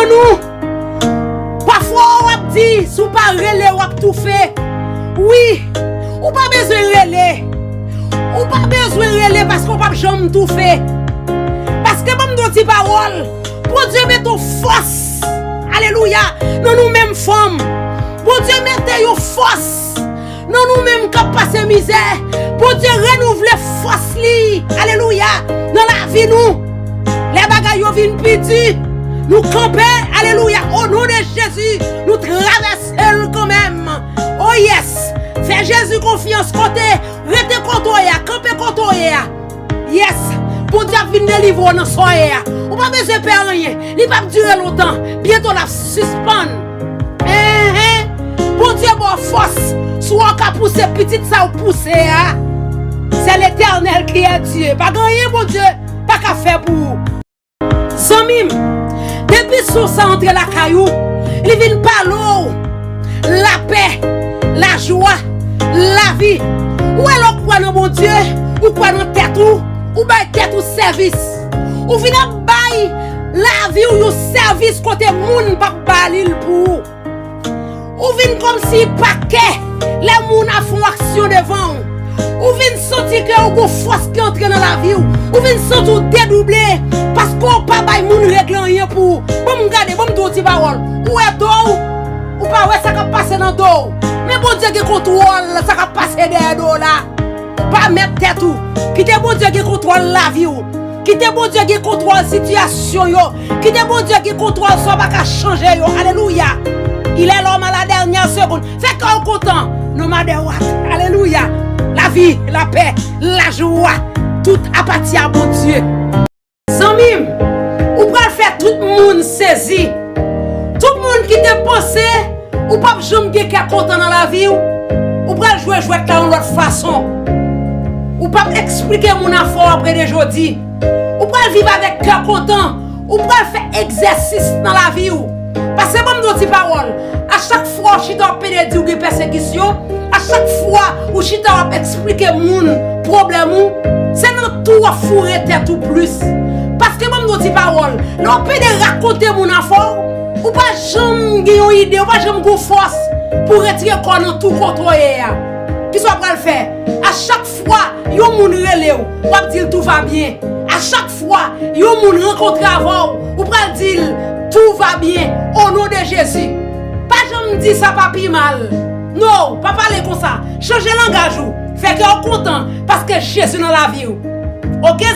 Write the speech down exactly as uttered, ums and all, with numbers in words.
Nou, pafwa w ap di, si w pa rele, w ap toufe. Wi, ou pa bezwen rele. Ou pa bezwen rele paske w p ap janm toufe. Paske ban m di w ti pawòl, Bondye mete yon fòs, alelouya, nan nou menm fanm. Bondye mete yon fòs nan nou menm k ap pase mizè. Bondye renouvle fòs li, alelouya, nan lavi nou. Lè bagay yo vin pi di, nou kanpe, alelouya, o non de Jezi, nou travèse l kanmenm. Oh yes, fè Jezi konfyans kote, rete kote w ye a, kanpe kote w ye a. Yes, Bondye ap vin delivre w nan sa w ye a. Ou pa bezwen pè anyen, li p ap dire lontan, byento l ap sispann. Enhen, Bondye ba w fòs, si w ka pouse pitit sa w pouse a, c'est l'Éternel qui est Dieu. Pa gen anyen Bondye pa ka fè pou ou. Zanmi m, depi son sa antre lakay ou, li vin pale w lapè, lajwa, lavi. Ou wè lè w kwè nan Bondye, ou kwè nan tèt ou, ou bay tèt ou sèvis. Ou vin ap bay lavi w yon sèvis kote moun p ap ba li l pou ou. Ou vin kòmsi pa kè lè moun ap fè yon aksyon devan w. Ou vin santi ke w gon fòs ki antre nan lavi w. Ou vin santi w dedouble paske w pa bay moun regle anyen pou ou. Ban m gade, ban m di w ti pawòl. Ou wè do w, ou pa wè sa k ap pase nan do w. Men Bondye gen kontwòl sa k ap pase dèyè do w la. Pa mèt tèt ou. Kite Bondye gen kontwòl lavi w. Kite Bondye gen kontwòl sitiyasyon yo. Kite Bondye gen kontwòl sa w pa ka chanje yo. Alelouya. Il est l'homme à la dernière seconde. Fè kè w kontan. No matter what. Alelouya. Lavi, lapè, lajwa. Tout apati a Bondye. Zanmi m, ou pral fè tout moun sezi. Tout moun ki te panse ou p ap janm gen kè kontan nan lavi w, ou pral jwe jwèt la yon lòt fason. Ou p ap eksplike moun afè w apre de jodi. Ou pral viv avèk kè kontan. Ou pral fè egzèsis nan lavi w. Pase ban m di w ti pawòl. A chak fwa w chita w ap pede di w gen pèsekisyon, a chak fwa ou chita w ap eksplike moun pwoblèm ou, se nan twou w ap foure tèt ou plis. Paske ban m di w ti pawòl, lè w pede rakonte moun afè w, ou pa janm gen yon ide, ou pa janm gon fòs pou retire kò w nan twou kote w ye a. Kisa w pral fè? A chak fwa yon moun rele w, w ap di l tout va byen. A chak fwa yon moun rankontre avè w, ou pral di l tout va byen, o non de Jezi. Pa janm di sa pa pi mal. No, pa pale konsa. Chanje langaj ou. Fè kè w kontan paske Jezi nan lavi w. Oke,